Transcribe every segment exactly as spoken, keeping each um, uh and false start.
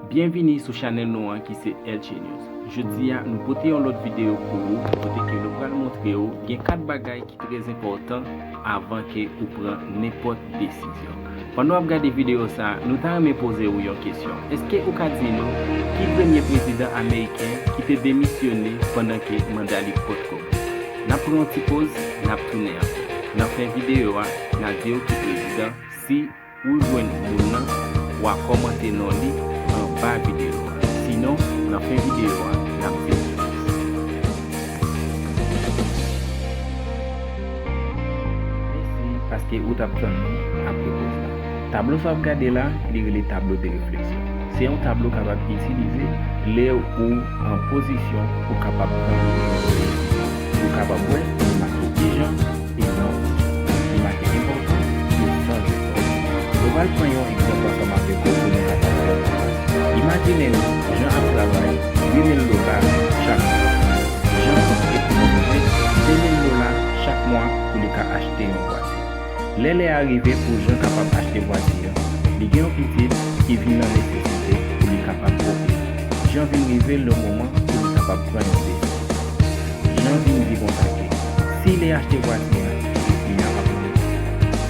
Byenvini sou chanèl nou an ki se Elche News. Jodi a, nou pote yon lòt videyo pou ou, kote ke nou pral montre w gen kat bagay ki trè enpòtan avan ke ou pran nenpòt desizyon. Pandan w ap gade videyo sa a, nou ta renmen poze w yon kesyon. Èske ou ka di nou ki premye prezidan ameriken ki te demisyone pandan ke manda li potko bout? N ap pran yon ti poz, n ap tounen ankò. Nan fen videyo a, n a di w ki prezidan, si ou jwenn moun nan, w a kòmante non li anba videyo a. Sinon, nan fen videyo a, n ap di w ki plis. Mèsi paske ou t ap tann nou apre poz la. Tablo sa w ap gade la, li rele tablo de refleksyon. Se yon tablo w kapab itilize lè ou an pozisyon pou w kapab pran yon desizyon. Ou kapab wè li make ijan e non ijan. Li make enpòtan e san enfò. Nou pral pran yon egzanp ansanm avèk ou pou nou kapab fè yon konprann. Imajine nou Jan ap travay uit mil dola chak mwa. Jan ekonomize de mil dola chak mwa pou li ka achte yon vwati. Lè lè a rive pou Jan kapab achte vwati an, li gen yon pitit ki vin nan nesesite pou li kapab pwoke. Jan vin rive le moman pou li kapab pran yon desizyon. Jan vin di konsa ke si li achte vwati an, li ap mouri.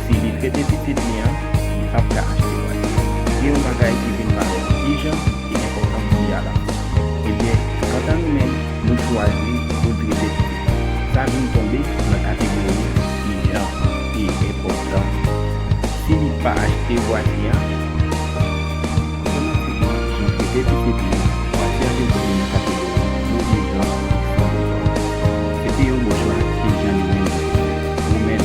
Si li trete pitit li an, li p ap ka achte vwati an. Gen yon bagay ki vin parèt ijan ki enpòtan pou li a la. Ebyen, kanta nou menm, nou chwazi pou n trete pitit nou. Sa vin tonbe nan kategori ijan e enpòtan. Si li pa achte vwati an, otomatikman, Jan trete pitit li an, vwati an vin tonbe nan kategori non ijan san rezon. Se te yon bon chwa ke Jan li menm te fè. Ou menm,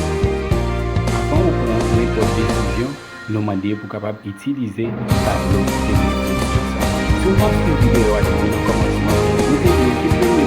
avan ou pran nenpòt desizyon, nou mande pou w kapab itilize tablo de refleksyon sa a. Si w t ap swiv videyo a depi nan kòmansman, nou te di w ki premye